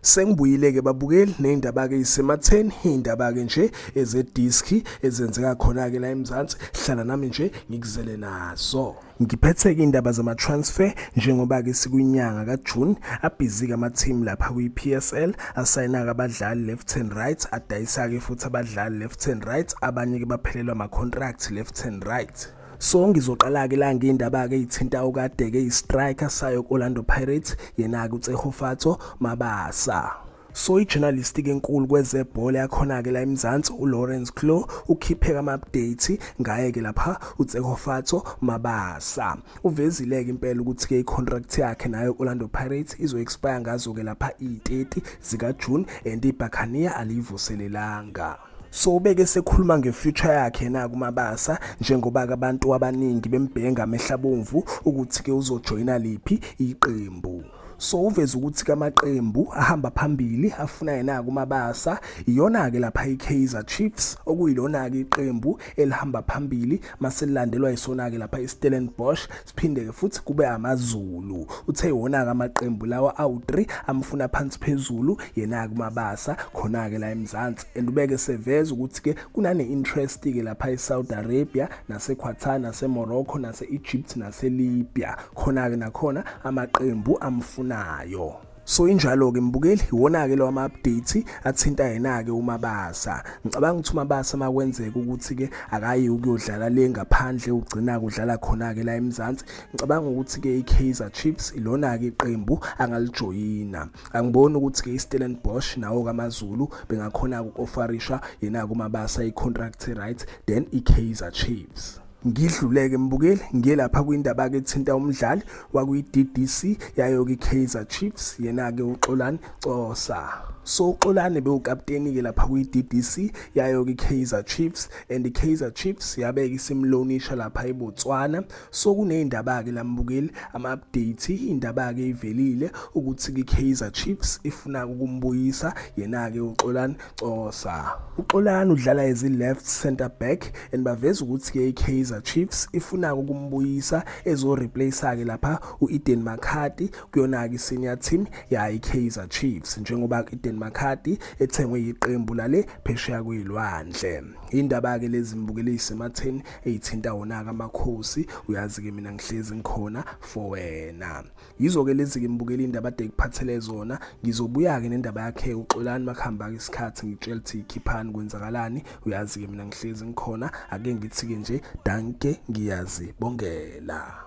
Sengibuyile-ke babukeli ney'ndaba-ke ey'sematheni, iy'ndaba-ke nje ezediski ezenzeka khona-ke la eMzansi. Hlala nami nje ngikuzele nazo. Ngiphethe-ke iy'ndaba zama-transfer njengoba-ke sikwinyanga kaJune, abhizi-ke ama-team lapha kwi-PSL, asayina-ke abadlali left and right, adayisa-ke futhi abadlali left and right, abanye-ke baphelelwa ama-contract left and right. So ngizoqala-ke la ngey'ndaba-ke ey'thinta okade-ke i-striker sayo ku-Orlando Pirates, yena-ke uTsegofatso Mabasa. So i-journalist-ke enkulu kwezebhola yakhona-ke la eMzansi uLawrence Klo ukhipheka ama-update ngaye-ke lapha uTsegofatso Mabasa. Uvezile-ke impela ukuthi-ke i-contract yakhe nayo Orlando Pirates izo-expire ngazo-ke lapha i-30 zikaJune and iBuccaneer aliyivuselelanga. So ubeke sekhuluma ngefuture yakhe na kuMabasa njengoba ke abantu abaningi bembheka ngamehla abomvu ukuthi ke uzojoyina liphi iqembu. So uveza ukuthi ke amaqembu ahamba phambili afuna yena kuMabasa iyona ke lapha iKaizer Chiefs okuyilona ke iqembu elihamba phambili maselilandelwa isona ke lapha iStellenbosch siphinde ke futhi kube AmaZulu. Uthe iwona ke amaqembu lawa awu3 amfuna phansi phezulu yena kuMabasa khona ke la eMzansi and ubeke seveza ukuthi ke kunane interest ke lapha eSaudi Arabia naseQatar naseMorocco nase-Egypt naseLibya khona ke nakhona amaqembu amfunayo. So injalo-ke mbukeli, iwona-ke lawa ama-update athinta yena-ke uMabasa. Ngicabanga ukuthi uMabasa makwenzeka ukuthi-ke akayi ukuyodlala le ngaphandle ugcina kudlala khona-ke la eMzansi. Ngicabanga ukuthi-ke i-Kaizer Chiefs ilona-ke iqembu angalijoyina. Angiboni ukuthi-ke i-Stellenbosch nawo-ke AmaZulu bengakhona-ke uku-ofarisha yena-ke uMabasa i-contract right then i-Kaizer Chiefs. Ngidluleke mbukeli ngiye lapha kwindaba-ke ethinta umdlali wakwi-DDC yayo-ke i-Kaizer Chiefs yena-ke uXolani Cossa. So uXolani bewukapteni-ke lapha kwi-DDC yayo-ke i-Kaizer Chiefs and i-Kaizer Chiefs yabeke isimlonisha lapha eBotswana. So kuney'ndaba-ke la mbukeli ama-update indaba-ke ivelile ukuthi-ke i-Kaizer Chiefs ifuna ukumbuyisa yena-ke uXolani Cossa. UXolani udlala as i-left centre back and baveza ukuthi-ke i-Kaizer Chiefs ifuna ukumbuyisa ezo-replace-ke lapha u-Eden McCarthy kuyona-ke i-senior team yayo i-Kaizer Chiefs njengoba u-Eden McCarthy ethengwe yiqembu lale phesheya kwey'lwandle. Indaba-ke lezi mbukeli ey'sematheni ey'thinta wona-ke amakhosi uyazi-ke mina ngihlezi ngikhona for wena. Yizo-ke lezi-ke mbukeli indaba ade kuphathele zona. Ngizobuya-ke nendaba yakhe uXolani makuhamba-ke isikhathi ngitshela ukuthi khiphani kwenzakalani. Uyazi-ke mina ngihlezi ngikhona ake ngithi-ke nje danke ngiyazibongela.